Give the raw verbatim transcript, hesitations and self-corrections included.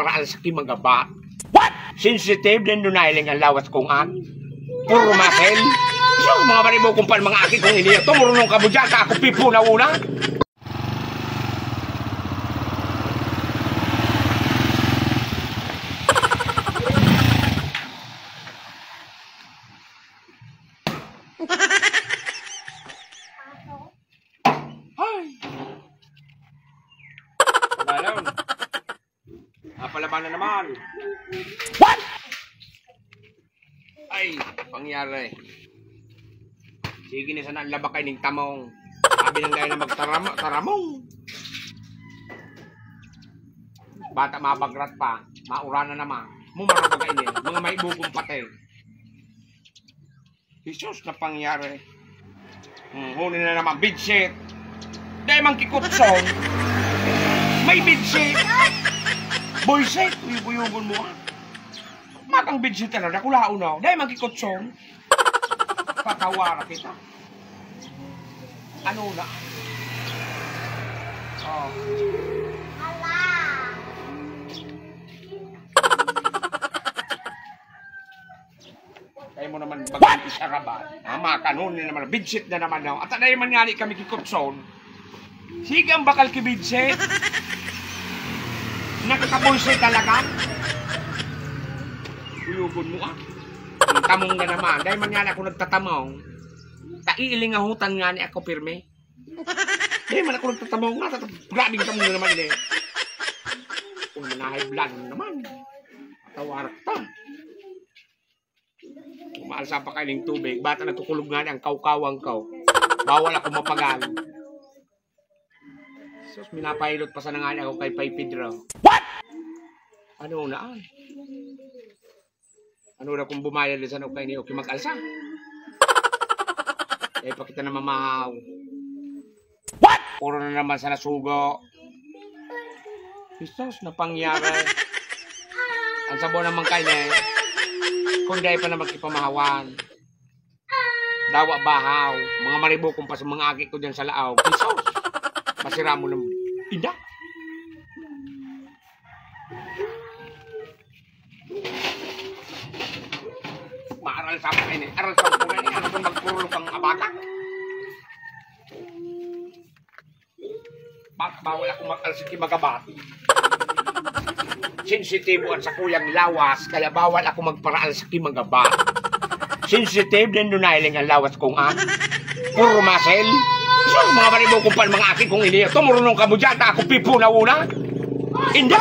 Paraal sa kimagabat. What? Sensitive din dunay lang ang lawas kong an. Puro muscle. So, mga balibo kong pan mga aki kong iniya. Tumurunong ka mo dyan, ta ako pipo na una. Ay! Balon. Napalaban na naman. What? Ay, pangyari. Sige na sana ang labakay ning tamong. Sabi ng gaya na magtaramo, taramong. Bata mabagrat pa, maura na naman. Mumara ba kayo niya? Mga may bukong patay. Jesus na pangyari. Hmm, huli na naman, bedsheet. Dahil man kikutson, may bedsheet. Boyset, uyog-uyogon mo ah. Matang bedsheet na, nakulaon na. Dahil man kikutson, patawara kita. Ano na? Oh. Kaya mo naman bagang isaraban. Ama, kanun na naman. Bedsheet na naman daw. At anay man nga ni kami kikutson. Sige ang bakal ki bedsheet. Nakakaboyset talaga. Uyugon mo ah. Ang tamong na naman. Dahil man nga ni ako nagtatamong. Taiilingahutan nga ni ako pirmi. Dahil man ako nagtatamong nga. Tata- Grabing tamong na naman eh. Kung manahay blan naman. Tawar ka. Umaalsa pa kayo ng tubig. Bata nagkukulog nga ang kawkawang ko. Bawal ako mapagal. Sus, minapahilot pa sana nga ako kay Pay Pedro. What? Ano na ay? Ano na kung bumayad din sa nukay ni Oki mag-alsa? Eh, pakita na mamahaw. What? Puro na naman sa nasugo. Jesus, napangyari. Ang sabo naman kayo eh. Kung dahil pa na magkipamahawan. Dawa bahaw. Mga maribukong pa sa mga aki ko dyan sa laaw. Jesus. Masira mo ng inda. Maaral sa akin eh. Aral sa akin eh. Ano kung magpurulog ang abata? Ba- bawal ako mag-alsiki magabat. Sensitibo ang sakuyang lawas, kaya bawal ako magparaal sa kimagabat. Sensitive din dunay lang ang lawas kong an. Puro muscle. So, mga balibo kong pan mga aki kong ini. Tumurunong ka mo dyan, ta ako pipo na una. Inda!